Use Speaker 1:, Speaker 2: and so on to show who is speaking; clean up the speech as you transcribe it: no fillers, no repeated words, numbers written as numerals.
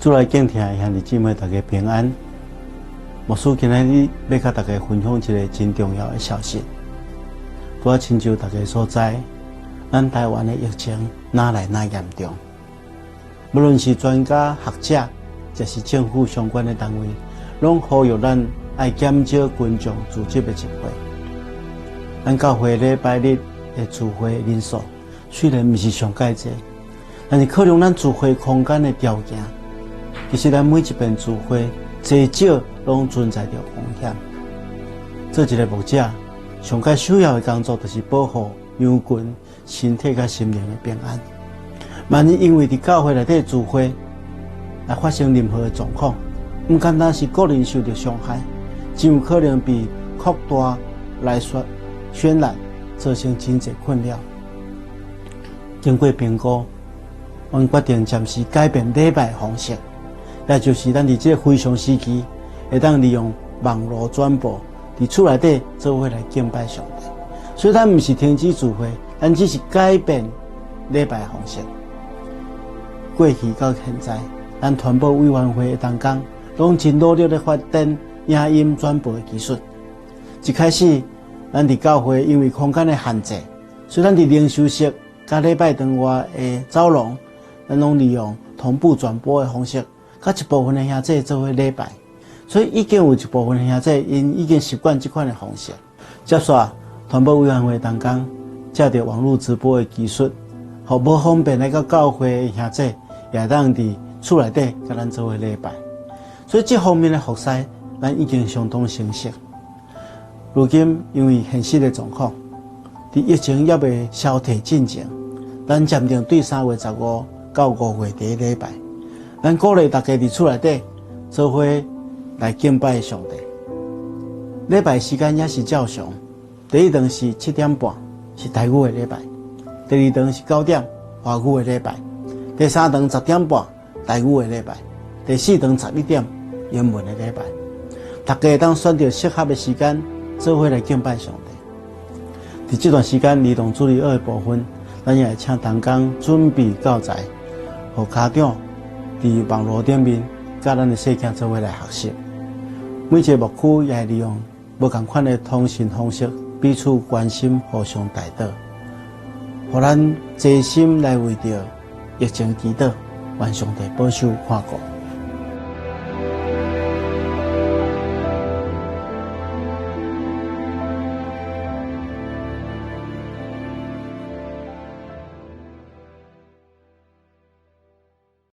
Speaker 1: 主內敬聽的兄弟姊妹，大家平安。牧師今仔日欲佮大家分享一个真重要的消息。拄仔親像大家所知，咱台灣的疫情愈來愈嚴重。無論是專家學者，抑是政府相關的單位，攏呼籲咱愛減少群眾聚集的集會。咱教會禮拜日的聚會人數雖然毋是上蓋濟，但是考量咱聚會空間的條件，其實咱每一遍聚會，濟少攏存在著風險。做一个牧者，上蓋首要的工作就是保護羊群身體佮心靈的平安。萬一因為佇教會內底聚會，來發生任何的狀況，毋單單是個人受著傷害，真有可能被擴大來說渲染，造成真濟困擾。經過評估，阮決定暫時改變禮拜方式，也就是咱佇這個非常時期，會當利用網路轉播，佇厝內底做伙來敬拜上帝。所以，咱毋是停止聚會，咱只是改變禮拜方式。過去到現在，咱傳播委員會的同工，攏真努力咧發展影音轉播的技術。一開始，咱佇教會因為空間的限制，所以咱佇靈修室佮禮拜堂外的走廊，咱攏利用同步轉播的方式，佮一部分的兄弟做伙禮拜。所以已經有一部分的兄弟，𪜶已經習慣這款的方式。接續，傳播委員會同工藉著網路直播的技術，予無方便來到教會的兄弟，也會當佇厝內底佮咱做伙禮拜。所以這方面的服侍，咱已經相當成熟。如今因為現實的狀況，佇疫情猶未消退進前，咱暫定對3月15到5月底禮拜，咱鼓勵大家佇厝內底做伙來敬拜上帝。禮拜時間也是照常，第一堂是7點半，是台語的禮拜；第二堂是9點，華語的禮拜；第三堂10點半，台語的禮拜；第四堂11點，英文的禮拜。大家會當選擇適合的時間，做伙來敬拜上帝。佇這段時間，兒童主日學的部分，咱也會請同工準備教材，予家長佇網路頂面，佮咱的細囝做伙來學習。每一個牧區也會利用無仝款的通訊方式，彼此關心，互相代禱，予咱齊心來為著疫情祈禱，願上帝保守看顧。